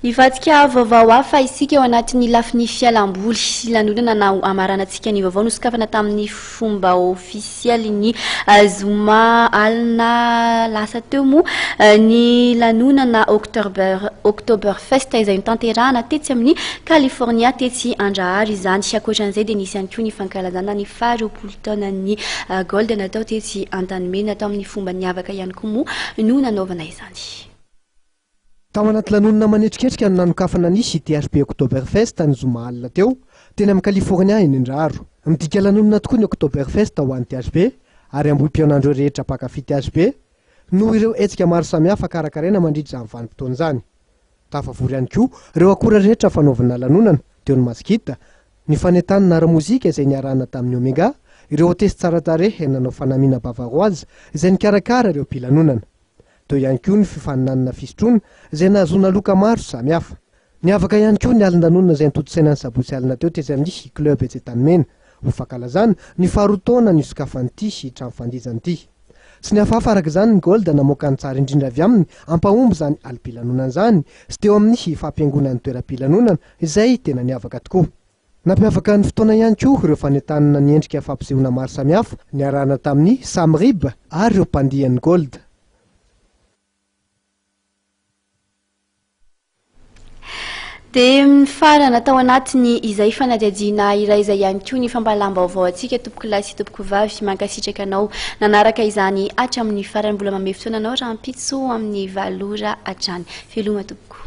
Hivadika vaovao hafa isika ao anatin'ny lafiny fialamboly sy lanonana na hamaranantsika ny vaovao nosokafana tamin'ny fomba ofisialy ny zoma alina lasa teo moa ny lanonana October Oktoberfest izay notanterahana tetsy amin'ny California tetsy Andraharo izany. Ankoatran'izay dia nisy ihany koa ny fankalazana ny faharoapolo taonan'ny Gold natao tetsy Antanimena tamin'ny fomba niavaka ihany koa moa no nanaovana izany. Tao anaty lanonana manetriketrika no nanokafana ny THB Oktoberfest ny zoma alina teo, teny amin'ny California eny Andraharo. Midika lanonana tokoa ny Oktoberfest ho an'ny THB ary ambohipihaonan'ireo rehetra mpankafy THB noho ireo hetsika maro samihafa karakaraina mandritra izany vanim-potoana izany. Tafavory ihany koa ireo akora rehetra fanaovana lanonana, teo ny masikita, ny fanentanana ara-mozika izay niarahana tamin'ny Omega, ireo hotesy tsara tarehy nanao fanamiana bavaroise izay nikarakara ireo mpilanonana. Teo ihany koa ny fifaninanana fisotroana izay nahazoana loka maro samihafa. Niavaka ihany koa ny alin-danonana izay notontosaina ny sabotsy alina teo tetsy amin'ny Club etsy Antanimena ho fankalazana ny faharoa taona nisokafan'ity trano fandihizana ity. Tsy nihafahafa araka izany ny Gold namoaka ny tsara indrindra avy aminy hampahomby izany alim-pilanonana izany sy teo amin'ny fampihaingoana ny toeram-pilanonana izay tena niavaka tokoa. Nampiavaka ny fotoana ihany koa ireo fanentanana niendrika fampisehoana maro samihafa niarahana tamin'ny Samrib ary ireo mpandihan'ny Gold. Dia nifarana tao anatiny izay fanadihadiana iray izay ihany koa ny fampahalam-baovao antsika tompokolahy sy tompokovavy. Mankasitraka anao nanaraka izany hatramin'ny farany. Mbola mamehy fotoana anao rahampitso amin'ny valo ora hatrany. Veloma tompoko.